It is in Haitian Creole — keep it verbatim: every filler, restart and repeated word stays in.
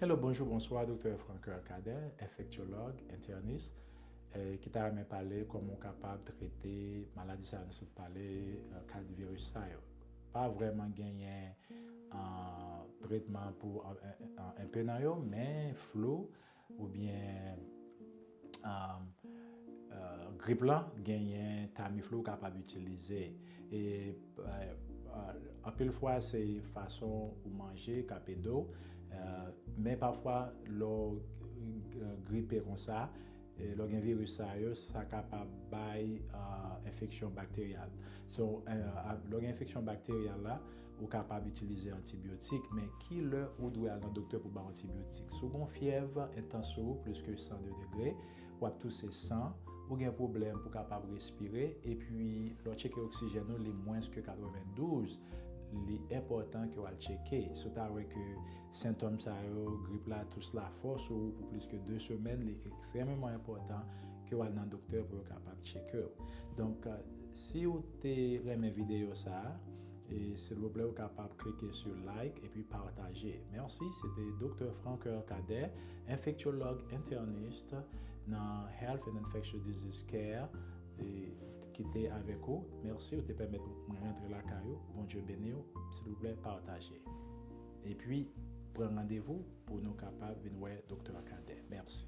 Hello, bonjou, bonswa, Doktè Franker Cadet, enfektyològ, entènis, eh, ki ta renmen pale kòman w kapab trete maladi sa yo nou sot pale, eh, kat viris sa yo. Pa vrèman genyen, ah, tretman pou, ah, eh, eh, enpe nan yo, men flou oubyen, ah, eh, grip lan genyen Tamiflu w kapab itilize. E, eh, eh, anpil fwa se fason ou manje k ap ede w, eh, men pafwa lè w, eh, gripe konsa, eh, lè w gen viris sa yo, sa kapab bay, ah, enfeksyon bakteryal. So, eh, a- lè w gen enfeksyon bakteryal la, ou kapab itilize antibyotik, men ki lè ou dwe al nan doktè pou ba w antibyotik? Si w gen yon fyèv entans sou ou, plis ke san de degre, w ap touse san, ou gen pwoblèm pou w kapab respire, epi lè w tcheke oksijèn ou, li mwens ke katrevendouz, li enpòtan ke w al tcheke. Si w ta wè ke sentòm sa yo, grip la, tous la fò sou ou pou plis ke de semèn, li ekstrèmeman enpòtan ke w al nan doktè pou yo kapab tcheke w. Donk, eh, si w te renmen videyo sa a, e silvouplè, ou kapab klike sou like epi pataje. Mèsi, se te Doktè Franker Cadet, enfektyològ entènis nan Health and Infectious Disease Care, e, ki te avèk ou. Mèsi, ou te pèmèt mwen rantre lakay ou. Bondye beni w. Silvouplè, pataje. Epi, pran randevou pou nou kapab vin wè Doktè Cadet. Mèsi.